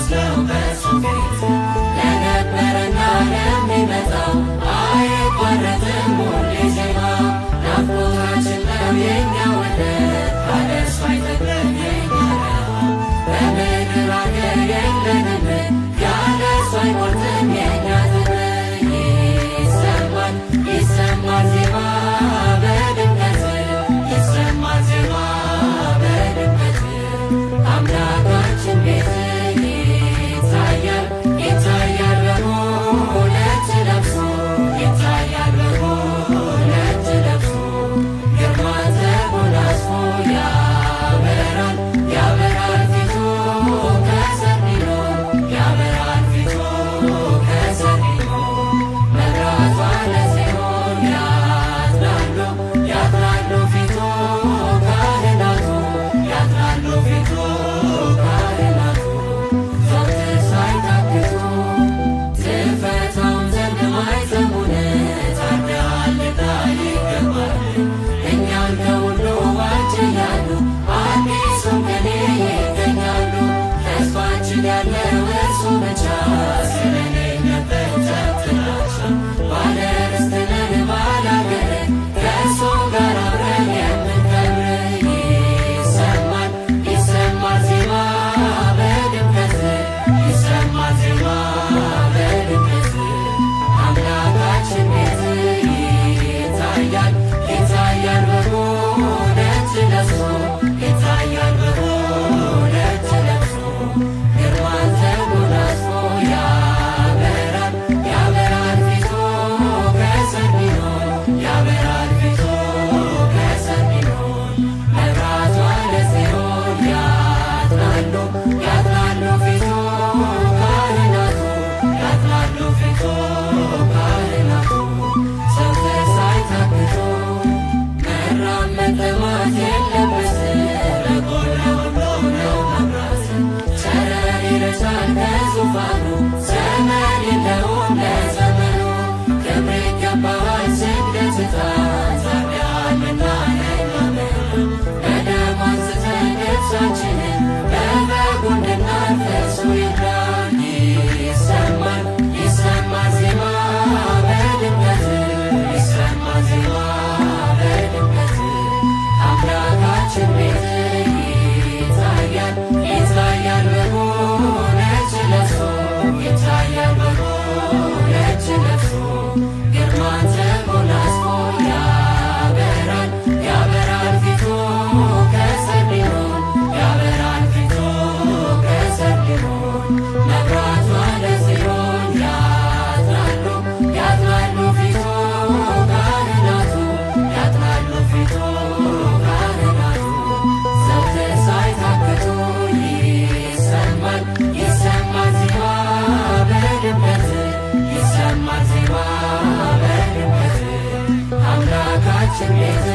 የምንመስለው በእርሱ ፊት። ለነበረና ለሚመጣው አይቋረጥም ሁሌ ዜማ። ናፍቆታችን ነው የኛ ወደብ፣ ካለ እርሱ አይጠግብም የኛ ረሃብ። በምድር አገር የለንም፣ ያለ እርሱ አይቆርጥም የኛ ጥም። ይሰማል፣ ይሰማል ዜማ በድምቀት፣ ይሰማል ዜማ በድምቀት። አምላካችን ቤት ይታያል፣ ይታያል በጉ ነጭ ለብሶ፣ ይታያል በጉ ነጭ ለብሶ። ግርማን ተጎናጽፎ ያበራል፣ ያበራል ፊቱ ከሰርዲኖ፣ ያበራል ፊቱ ከሰርዲኖ። መብራቷ ለጽዮን ያጥናሉ፣ ያጥናሉ ፊቱ ካህናቱ፣ ያጥናሉ ፊቱ ካህናቱ ዘወትር ሳይታክቱ። ትፈታውም ዘንድ ማኅተሙን ታርደሃልና ይገባል። እኛን ከሁሉ ዋጅ እያሉ አዲሱን ቅኔ ይገኛሉ። ተስፋችን ያለው እርሱ ብቻ፣ ስለሌለበት ጥላቻ። ባለ ርስት ነን ባለ አገር፣ ከእርሱ ጋር አብረን የምንከብር። ይሰማል፣ ይሰማል ዜማ በድምቀት፣ ይሰማል ዜማ በድምቀት። አምላካችን ቤት ይታያል፣ ይታያል በጉ ነጭ ለብሶ፣ ይታያል በጉ ነጭ ለብሶ። ግርማን ተጎናጽፎ ያበራል፣ ያበራል ፊቱ ከሰርዲኖ፣ ያበራል ፊቱ ከሰርዲኖ። መብራቷ ለጽዮን ያጥናሉ፣ ያጥናሉ ፊቱ ካህናቱ፣ ያጥናሉ ፊቱ ካህናቱ ዘወትር ሳይታክቱ። መራብ መጠማት የለበት፣ ለጎላ ሁሉ ነው መብራት። ጨረር ይረጫል ከዙፋኑ፣ ዘመን የለውም ለዘመኑ። ክብር ይገባዋል ስግደት ዕጣን፣ ታርደሃልና ለእኛ መዳን። በደሙ አንጽተን ልብሳችንን በበጉ እንድናልፍ እርሱ ይርዳን። ይሰማል፣ ይሰማል ዜማ በድምቀት፣ ይሰማል ዜማ በድምቀት። አምላካችን ቤት ይታያል፣ ይታያል በጉ ነጭ ለብሶ፣ ይታያል በጉ ነጭ ለብሶ። ግርማን ተጎናጽፎ ያበራል፣ ያበራል ፊቱ ከሰርዲኖ፣ ያበራል ፊቱ ከሰርዲኖ። መብራቷ ለጽዮን ያጥናሉ፣ ያጥናሉ ፊቱ ካህናቱ፣ ያጥናሉ ፊቱ ካህናቱ ዘወትር ሳይታክቱ። ይሰማል፣ ይሰማል ዜማ በድምቀት፣ ይሰማል ዜማ በድምቀት። አምላካችን ቤት